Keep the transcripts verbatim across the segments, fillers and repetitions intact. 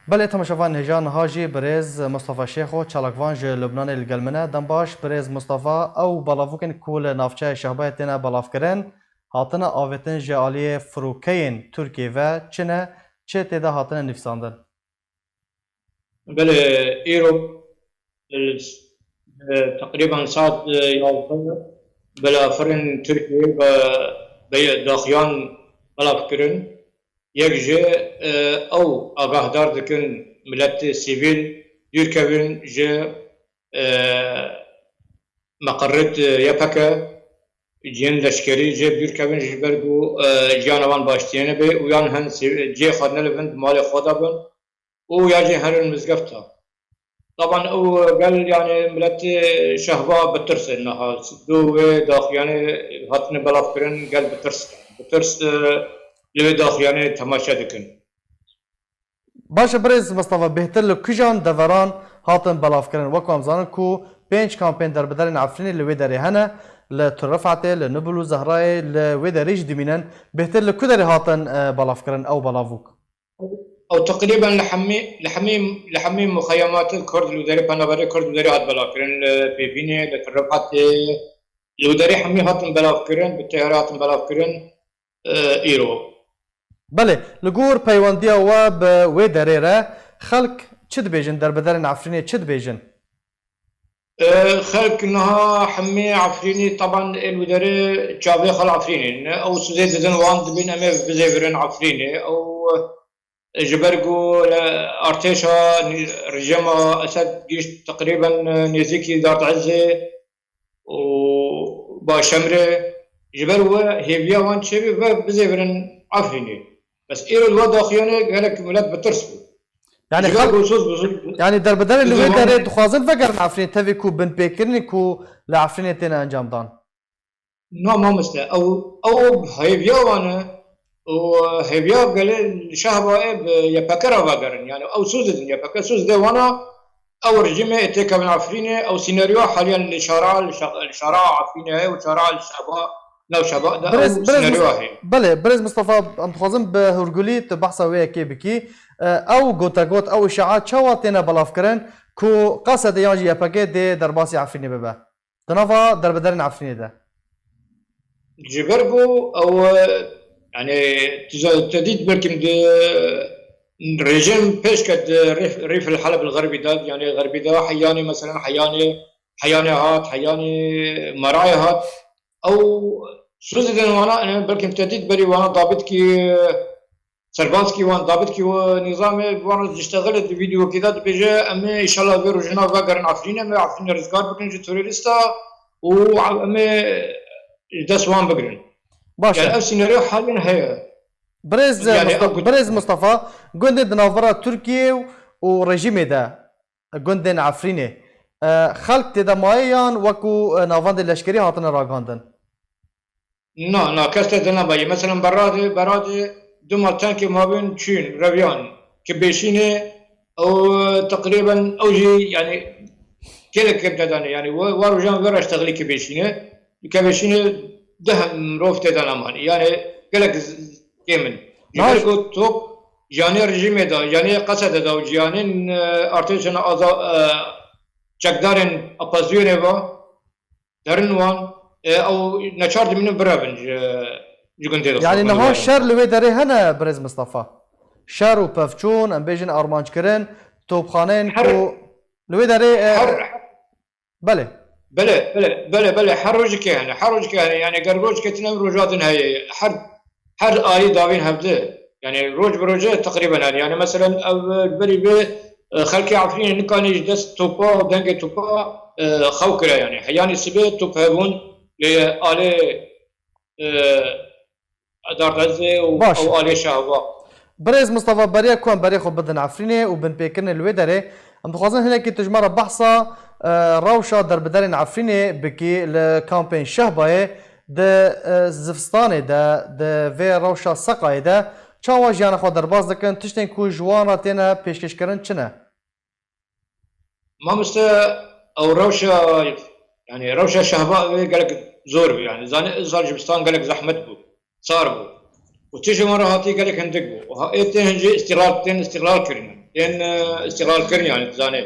Belê, temaşevan hêja niha jî birêz Mustafa Şêxo, çalakvan ji Lubnanê li gel min e. Dem baş, birêz Mustafa, ew belavokên ku li navçeya Şehbayê têne belavkirin, hatine avêtin ji aliyê firokeyên Tirkiyê ve çi ne, çi tê de hatine nivîsandin? Belê, îro, e, e, teqrîben saet, e, yazdeh belafirên Tirkiyê ve, be-, daxiyan belav kirin. Yek ji, e, ew agahdar dikin miletê sivîl dûr kevin ji, e, meqerrê Y P G, cihên leşkerî jê dûr kevin ji ber ku, e, jiyana wan baştiyê nebe û yan hin sê-, cihê xwe nelivin di malê xwe de bin û ya jî herin mizgefta. Taban ew gel, yani, miletê Şehba bi tirs e niha. Du wê daxiyanê hatine belavkirin, gel bi tirs e. Bi tirs, e, li wê daxiyanê temaşe dikin. Baş e, birêz Mistefa, bêhtir li kujan deveran hatin belavkirin? Wek em zanin ku pênc kampên derbiderên Efrînê li wê derê hene, li Til Rifetê, li Nubul û Zehrayê, li wê derê jî dimînin. Bêhtir li ku derê hatin, e, belavkirin ew belavok? Ew teqrîben li hemî, li hemî, li hemî muxeyematê Kurd li wê derê, penaberê Kurd li wê derê hat belavkirin, li Pêvînê, li Til Rifetê, li wê derê hemî hatin belavkirin, bi teyare hatin belavkirin, e, îro. Belê, li gor peywendiya we bi wê derê re xelk çi dibêjin, derbiderên Efrînê çi dibêjin? E, xelk niha hemî Efrînî, taban ê li wê derê çavê xwe li Efrînê ne. Ew sizê didin wan, dibên em ê bizêvirin Efrînê. Ew, e, ji ber ku li artêşa nî-, rejîma Esed gihîşt teqrîben, e, nêzîkî Dartezê û Başemrê, ji ber we hêviya wan çêbî ve bizêvirin Efrînê. Bes îro li we daxiyanê gelek milet bi tirs bû. Yani Ji ber xelk, ku soz bi soz yani derbiderên li wê derê dixwazin vegerin Efrînê, tevî ku binpêkirinên ku li Efrînê têne encam dan. Na mamoste, ew, ew hêviya wan e û hêviya gelê li Şehbayê bi Y P G re vegerin. Yani ew soz didin, Y P G soz dide wana, ew rejîmê ê têkevin Efrînê, ew sînaryoya haliyan li şara, li şa-, li şara Efrînê heye û şara li Şehba, nav Şehba de ew sînaryoya heye. Belê, birêz Mistefa, em dixwazin bi hûrgulî tu behsa wê yekê bikî. E, ew gotegot, ew îşaet çawa têne belavkirin ku Qesedê yan jî Y P G dê derbasî Efrînê bibe? Di nava derbiderên Efrînê de. Ji ber ku ew, e, yani, tu za-, te dît belkim di rejîm pêş ket di Rîf, Rîf el Heleb el Xerbî de, yani Xerbî de heyanê, meselen heyanê, heyanê hat, heyanê Merayê hat. Ew soz didin wana, yani, belkim te dît berî wana dabitkî, e, Serbazkî wan, dabitkî û nîzamê wan ji şexilê di vîdeokê de dibêje, em ê înşallah vê rojina vegerin Efrînê, em ê Efrînê rizgar bikin ji terorîsta û em ê ji dest wan bigirin. Baş e. Yani ev sînaryo haliyan heye. Birêz Yani Musta-, ev gu- Birêz Mustafa, gundê di navbera Tirkiyê û rejîmê de, gundên Efrînê, e, xelk tê de maye yan wekû, e, navendê leşkerî hatine ragandin? Na, na, kes te dina bayî. Meselen, Beradê, Beradê du mal tenkê mabên çûn, reviyan, ki bêşînê, ew, teqrîben, ew jî, yani, gelek kêm te danê. Yani, we, war rojan ve reştexlî ki bêşînê, ki bêşînê deh mirov tê dana manî. Yani, gelek z-, kêm in. Ji Niha ber ku top, jiyanê rejîmê de, jiyanê Qesedê de û jiyanên, e, artêşên aza-, e, çekdarên opozîsyonê ve, derin wan, e, ew neçar dimînin birevin ji, ji gundê de. Yani niha şer li wê derê hene, birêz Mistefa? Şer û pevçûn, em bêjin armanc kirin, topxaneyên Her- ku li wê derê, e, her- belê. Belê, belê, belê, belê, her rojikê hene, her rojikê hene. Yani ger rojikê tune roja din heye. Her Her alî davên hevdi. Yani roj bi roje teqrîben her. Yani meselen ev, e, berî vê, e, xelkê Efrînê nikanî ji dest topa, dengê topa, e, xew kire yani. Heyanî sibê top hebûn lê alê, e, Dartezê û Baş. ew alê Şehba. Birêz Mistefa, beriya ku em berê xwe bidin Efrînê û binpêkirinê li wê derê, em dixwazin hinekî tu ji me re behsa, e, rewşa derbiderên Efrînê bikî li kampên Şehbayê. Di, e, zivistanê de, di vê rewşa seqayê de çawa jiyana xwe derbas dikin, tiştên ku ji wan re têne pêşkêşkirin çi ne? Mamoste, ew rewşa, yani rewşa Şehba wê gelek zor bû. Yani zanî, îsal zivistan gelek zehmet bû, sar bû. Û tiştên wan re hatî gelek hindik bû. Û ha-, ê tên jî îstîqlal, tên îstîqlal kirin. tên, e, îstîqlalkirin, yani dizanê.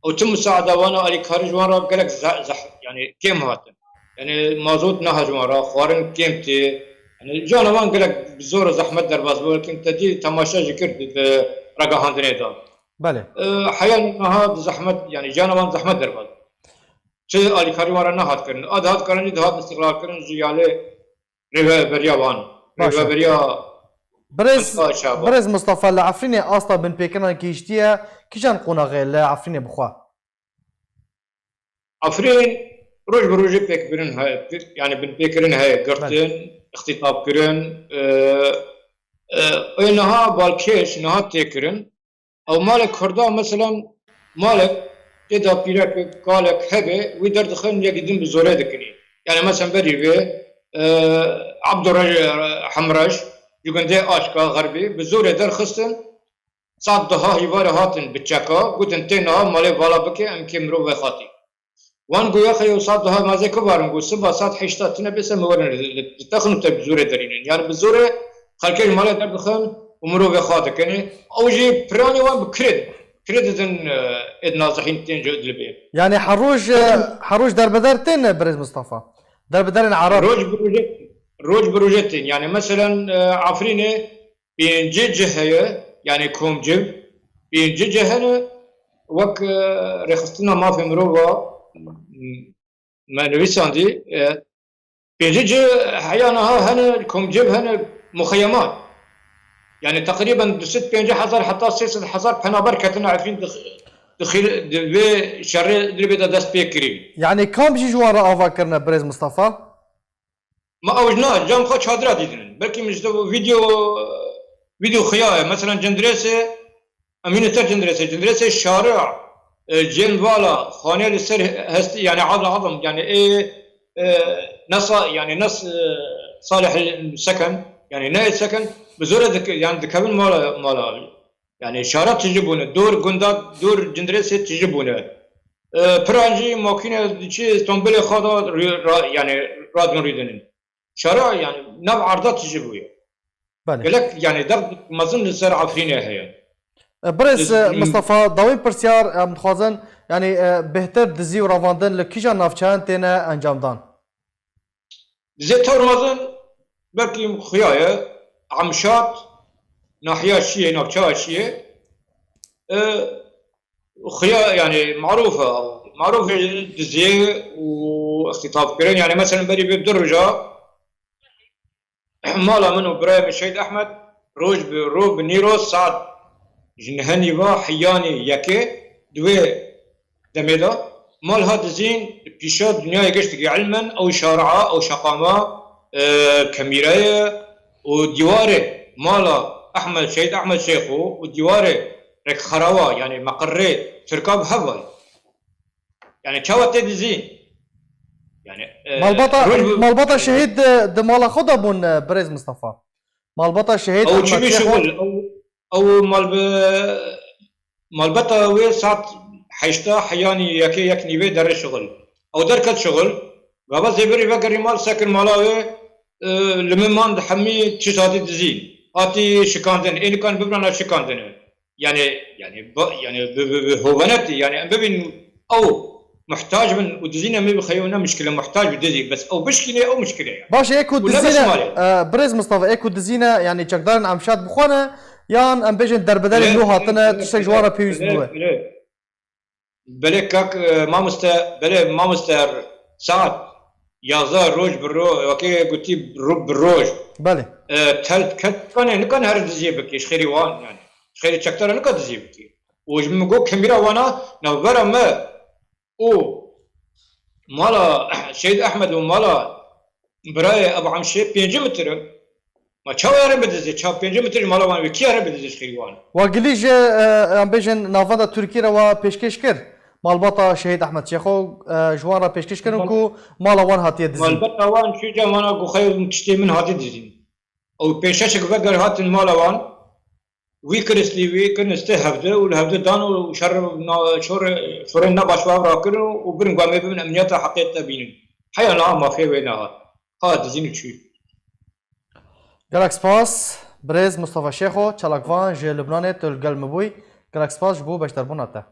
Ew çi musaada wan a, alîkarî ji wan re gelek ze-, zeh-, yani kêm hatin. Yani mazot neha ji wan re, xwarin kêm tê. Yani jana wan gelek bi zor û zehmet derbas bû, wekî te dî temaşe jî kir di, di ragihandinê de. Belê. E, heya niha di zehmet, yani jana wan zehmet derbas bû. Çi alîkarî wan re nehat kirin. A dihat kirin jî dihat îstîqlalkirin ji yalê rêveberiya wan. Baş e. Rêveberiya Birêz, Antifa Şaba. Birêz Mustafa, li Efrînê asta binpêkirinan gihîştiye kîjan qonaxê li Efrînê bixwe? Efrîn roj bi rojê pêkbirin heye, yani binpêkirin heye, girtin, Belê. Îxtîtapkirin, e, e, ê niha balkêş, niha tê kirin. Ew malek Kurda, meselan, malek tê de pîrek, kalek hebe, wî derdixin, yekî din bi zorê dikinî. Yani, meselan, berî vê, e, Abdurrej-, Hemrej, ji gundê Aşka Xerbî, bi zorê derxistin, saet duha hîvarê hatin bi çeka, gotin, tê niha malê vala bike, em kê mirov vexatî. Wan got, "Yaxe, ew saet duha mazê ku barin?" Got, "Siba saet heşta tune bê, se me werin li, li, li texin û te bi zorê derînin." Yani bi zorê xelkê ji malê derdixin û mirovê xwe dikin. Ew jî piranî wan bi kirê, kirê didin, e, êd nazihîn tên ji Idlibê. Yani her roj, e, her roj derbeder tên, e, birêz Mustafa? Derbedarên Ereb. Roj bi rojê, roj bi rojê tên. Yani meselen, e, Efrînê pêncî cih heye, yani komcîv, pêncî cih hene, wek, e, Rêxistina Mafê Mirova, m-, me nivîsandî, e, pêncî cih heya niha hene, komcîv hene, muxeyemat. Yani teqrîben du sed pêncî hezar heta sê sed hezar penaber ketine Efrîn di, di xîr-, di vê şerê Idlibê de dest pê kirî. Yani kam jî ji wan re ava kirine, birêz Mustafa? Ma ew ji na, cem xwe çadira dîtinin. Belkî min ji te video, video xiya ye. Mesela Cindirêsê, em hîne ser Cindirêsê. Cindirêsê şari'a, e, cên vala, xanê li ser hestî, yani azim, azim, yani ê, e, nesa, yani nes, e, Salih Seken, yani ne Seken, bi zor e dik-, yani dikevin mala, mala. Yani şara tijî bûne, dor gunda, dor Cindirêsê tijî bûne. E, piran jî makîne diçî Stenbolê xwe da rû-, ra-, yani radin rûdinin. Şara yani nav arda tijî bûye. Belê. Gelek yani derd mezin li ser Efrînê heye. E, birêz, Li e, Mustafa, dawîn pirsyar, em dixwazin, yani, e, bêhtir dizî û revandin li kîjan navçeyan têne encamdan? Dizê tewr mezin belkî xuya ye, Emşat, nahiya Şiyê, navçeya Şiyê. E, xuya, yani, marûf e. Marûf e diziyê û îxtîtafkirin. Yani, mesela berî vê du roja mala min û birayê min Şehîd Ehmed roj bi roj bi nîro saet ji nehê nîva heyanî yekê di wê demê de mal hat dizîn, pîşa dinyayê giştikî ilmen, ew şaria, ew şeqama, e, kemîreye û dîwarê mala Ehmed, Şehîd Ehmed Şêxo û dîwarê Rêkxerawa, yani meqirrê Tirka bi hev ve. Yani çawa tê dizîn? Yani, e, Malbata, roj bi malbata şehîd di, di mala xwe de bûn, e, birêz Mustafa. Malbata şehîd Ew Ehmed çi bî Şêxo. Şixul? Ew, ew mal bi, malbata wê saet heşta heyanî yekê yek nîvê derê şixul. Ew derket şixul. Gava zêbirî vegerî mal, sekir mala wê, e, li min mand hemî çi hatî dizîn. Hatî şikandin. Ê nikan bibrana şikandine. Yani, yani, ba-, yani bi, bi, bi hovanetî, yani em bibîn ew muhtac bin û dizîne me bi xeyo ne mişkile muhtac bi dizî, bes ew bişkîne ew mişkile ye. Baş e, ê ku û ne dizîne, bes mal e. E, birêz Mustafa, ê ku dizîne, yani çekdarên Emşat bi xwe ne, yan em bêjin derbedarên Belê, nû hatine, belê, tiştek ji wan re belê, pêwîst belê, bûye. Belê. Belê kak, e, mamoste, belê mamoste saet yazdeh roj bi ro-, wekê gotî ro-, bi roj. Belê. E, tel ket kanê, nikan her diziyê bikî, ji xêrî wan yani. Ji xêrî çekdara nika diziyê bikî. Û ji min got kemîra wana navbera me û mala Şehîd Ehmed û mala birayê Ebu Emşê pêncî metre. Ma çawa here bidizê? Çawa pêncî metre ji mala wan wê? Kî here bidizê ji xêrî wan? Wa gilî ji, e, em bêjin navenda Tirkî re wa pêşkêş kir. Malbata Şehîd Ehmed Şêxo, e, ji wan re pêşkêş kirin Mal- ku mala wan hatiye dizîn. Malbata wan çû cem wana ku xeyr tiştê min hatiye dizîn. Ew pêşeşek veger hatin mala wan. Wî kir istî, wî kirin istê hevdi û li hevdi dan û şer na-, şor-, şorên ne baş ve rakirin û birin ku em ê bibin emniyeta heqê te bînin. Heya niha mafê wê nehat. Ha dizîn û çû. Gelek spas, birêz Mustafa Şêxo, çalakvan ji Lubnanê tu li gel me bûyî. Gelek spas ji bo beşdarbûna te.